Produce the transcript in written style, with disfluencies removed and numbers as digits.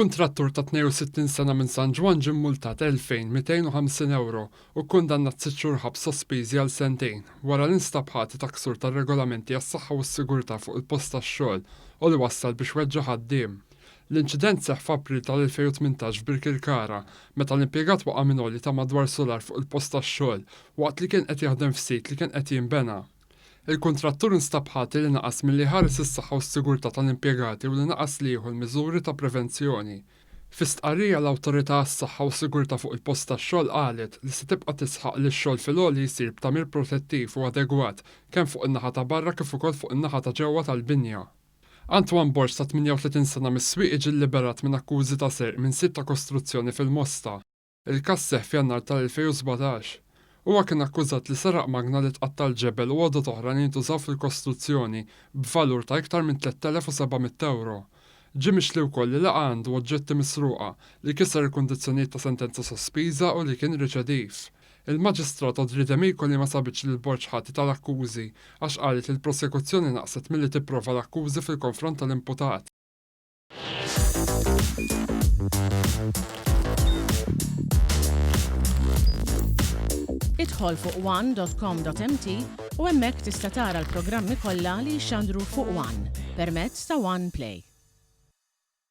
Kuntrattur ta' 62 sena minn San Ġwann ġie mmultat 2,250 ewro u kkundannat sitt xhur ħabs sospiżi għal sentejn wara li nstab ħati ta' ksur tar-regolamenti għas-saħħa u s-sigurtà fuq il-post tax-xogħol u li wassal biex weġġa' ħaddiem. L-inċident seħħ f'April tal-2018 f'Birkirkara meta l-impjegat waqa' minn għoli ta' madwar sular fuq il-post tax-xogħol waqt li kien qed jaħdem f'sit li kien qed jinbena. Il-kuntrattur instab ħati li naqas milli jħares is-saħħa u s-sigurtà tal-impjegati u li naqas li jieħu l-miżuri ta' prevenzjoni. Fi stqarrija l-Awtorità għas-Saħħa u s-Sigurtà fuq il-Post tax-Xogħol qalet li se tibqa' tisħaq li x-xogħol fil-għoli jsir b'tagħmir protettiv u adegwat kemm fuq in-naħa ta' barra kif ukoll fuq in-naħa ta' ġewwa tal-binja. Antoine Borg ta' 38 sena mis-Swieqi ġie lliberat minn akkużi ta' serq minn sit ta' kostruzzjoni fil-Mosta. Il-każ seħħ f'Jannar tal-2017. Huwa kien akkużat li seraq magna li tqatta' l-ġebel u għodod oħra li jintużaw fil-kostruzzjoni b'valur ta' iktar minn 3,700 ewro. Ġie mixli wkoll li laqa' għandu oġġetti misruqa, li kiser il-kundizzjonijiet ta' sentenza sospiża u li kien riċediv. Il-Maġistrat Audrey Demicoli ma sabitx lil Borg ħati tal-akkużi għax qalet li l-prosekuzzjoni naqset milli tipprova l-akkużi fil-konfront tal-imputat. Idħol fuq one.com.mt u hemmhekk tista' tara l-programmi kollha li jixxandru fuq One permezz ta' One Play.